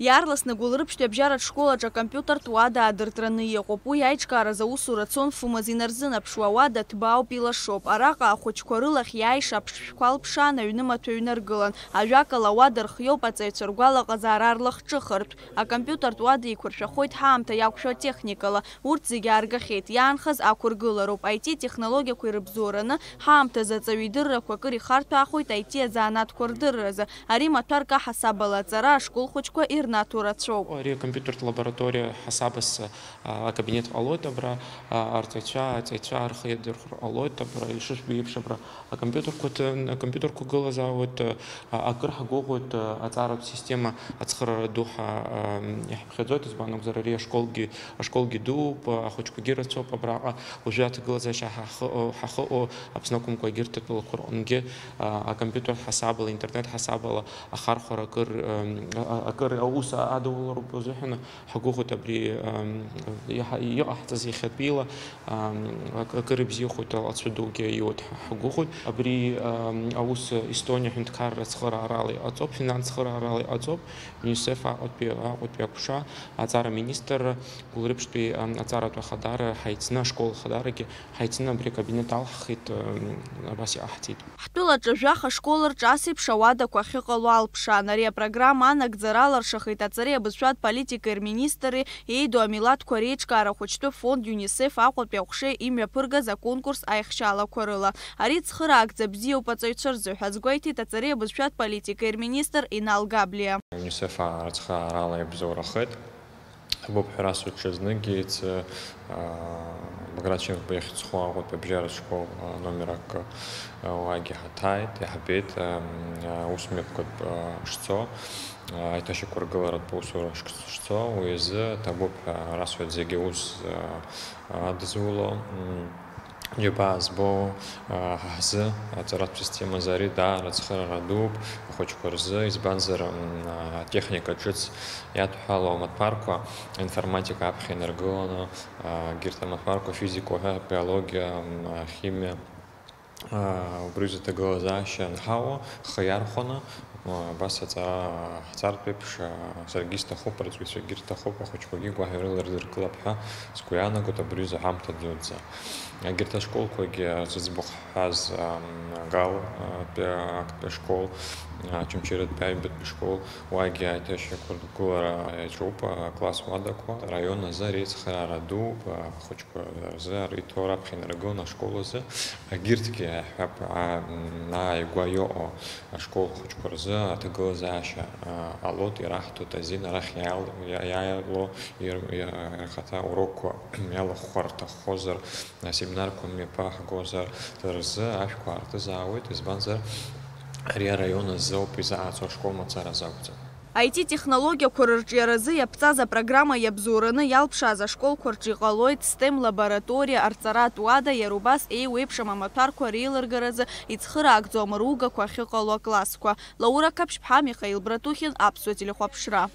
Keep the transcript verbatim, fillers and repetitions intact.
Иаарласны Гәылрыԥшьтәи абжьаратә школ аҿы акомпиутертә уада аадыртраны иҟоуп. Уи аиҿкааразы аусура цон фымз инарзынаԥшуа, ауада ҭбаауп, илашоуп. Араҟа ахәыҷқәа рылахь иааиша аԥшшәқәа алԥшаан, аҩнымаҭәа ҩнаргылан. Ажәакала, ауада рхиоуп аҵаҩцәа ргәалаҟазаара рлахҿыхыртә. Акомпиутертә уада еиқәыршәахоит ҳаамҭа иақәшәо атехникала. Урҭ зегьы ааргахьеит, иаанхаз ақәыргылароуп. I T технологиақәа ирыбзоураны, ҳаамҭазы аҵаҩы идыррақәа акыр ихарҭәаахоит I T азанааҭқәа рдырразы. Ари маҭәарк аҳасабала аҵара ашкол хәыҷқәа ирнаҭо рацәоуп. Ари акомпиутертә лабораториа ҳасабас, а, акабинет ҟалоит абра, а, арҵаҩцәа, аҵаҩцәа рхы иадырхәыр ҟалоит абра, ишыжәбо еиԥш абра акомпиутерқәа ҭ-, акомпиутерқәа гылазаауеит, а, акыр ҳгәыӷуеит, а, аҵаратә система ацхыраара ду ҳа-, а, иаҳԥхьаӡоит, избан акәзар, ари ашколгьы, ашколгьы дууп, а, ахәыҷқәагьы рацәоуп абраҟа, уажәы аҭагылазаашьа ҳахыҟоу, ҳахыҟоу Аԥсны акәымкәа егьырҭ атәылақәа рҟынгьы, а, акомпиутер ҳасабала, интернет ҳасабала ахархәара акыр, ам, а-, а-, акыр аус адулароуп азыҳәан ҳгәыӷуеит абри, ам, иаҳа-, иҟаҳҵаз иахьатәиала, ам, ак-, акыр ибзиахоит, алҵшәа дугьы иоуеит ҳәа ҳгәыӷуеит. Абри, ам, аус Естониа аҳәынҭқарра ацхыраарала иҟаҵоуп, финанс цхыраарала иҟаҵоуп, ЮНИСЕФ Аҟәатәи, Аҟәатәи аҟәша, аҵара министрра, Гәылрыԥшьтәи, ам, аҵаратә ахадара ҳаицны, ашкол ахадарагьы ҳаицны абри акабинет алҳхит, ам, абас иҟаҳҵеит. Ҳтәылаҿы жәаха школ рҿы ас еиԥш ауадақәа ахьыҟало алԥшаан, ари апрограмма анагӡара аларшахеит аҵареи абызшәатә политикеи рминистрреи еидоу амилаҭқәа реиҿкаара ахәыҷтәы фонд ЮНИСЕФ Аҟәатәи аҟәшеи имҩаԥыргаз аконкурс аихшьалақәа рыла. Ари цхыраагӡа бзиоуп аҵаҩцәа рзы ҳәа азгәеиҭеит аҵареи абызшәатә политикеи рминистр Инал Габлиа. ЮНИСЕФ ацхыраарала иабзоурахеит. Ҳбоуп ҳәа расҳәоит ҽазныгьы, иацы, аа, Баграт Шьынқәба иахьӡхо Аҟәатәи абжьаратә школ, аа, номер акы, аа, уаагьы ҳаҭааит, иаҳбеит, аа, аус мҩаԥгатә, аа, шцо, аа, аиҭашьақәыргыларатә усура шк-, шцо, уи азы ҭабуп ҳәа расҳәоит зегьы аус, аа, адызуло, м, џьабаа збо, аа, ҳзы аҵаратә системазы ари даара ацхыраара дууп ахәыҷқәа рзы, избанзар, м, аа, атехника ҿыц иадҳәалоу амаҭәарқәа, аинформатика аԥхьа инаргыланы, аа, егьырҭ амаҭәарқәа, физика уҳәа, биологиа, м, аа, химиа, аа, убри рзы аҭагылазаашьа анҳауа, ҳхы иархәаны, аа, абас аҵара ҳҵартә еиԥш, аа, саргьы исҭахуп, арҵаҩцәагьы рҭахуп, ахәыҷқәагьы гәаҳәарыла ирыдыркылап ҳәа сгәы иаанагоит, абри рзы ҳамҭа дуӡӡа. Егьырҭ ашколқәагьы зыӡбахә ҳҳәаз, ам, Гал, а, тәи актәи ашкол, а, Очамчыратәи аҩбатәи ашкол, уаагьы аиҭашьақәыргылара иаҿуп, а, класс уадақәа. Араион азы ари ацхыраара дууп, а, ахәыҷқәа рзы ари иҭоу раԥхьа инаргылон ашкол азы. Егьырҭгьы, ҳҳәап, а, м, ааигәа иҟоу ашкол хәыҷқәа рзы аҭагылазаашьа, а, ҟалоит, ираҳҭоит азин арахь иаал-, иа-, иааиало ир-, иа-, рхаҭа урокқәа иалахәхар рҭаххозар, асеминарқәа мҩаԥаҳгозар, рзы ашәқәа аартызаауеит, избанзар, ари араион азы ауп изааӡо, ашкол мацара азы акәӡам. I T технологиақәа рырҿиаразы иаԥҵаз апрограмма иабзоураны иалԥшааз ашколқәа рҿы иҟалоит STEM лабораториа, арҵаратә уада, иара убас еиуеиԥшым амаҭәарқәа реилыргаразы ицхыраагӡоу амыругақәа ахьыҟало аклассқәа. Лаура Қаԥшьԥҳа, Михаил Братухин, Аԥсуа телехәаԥшра.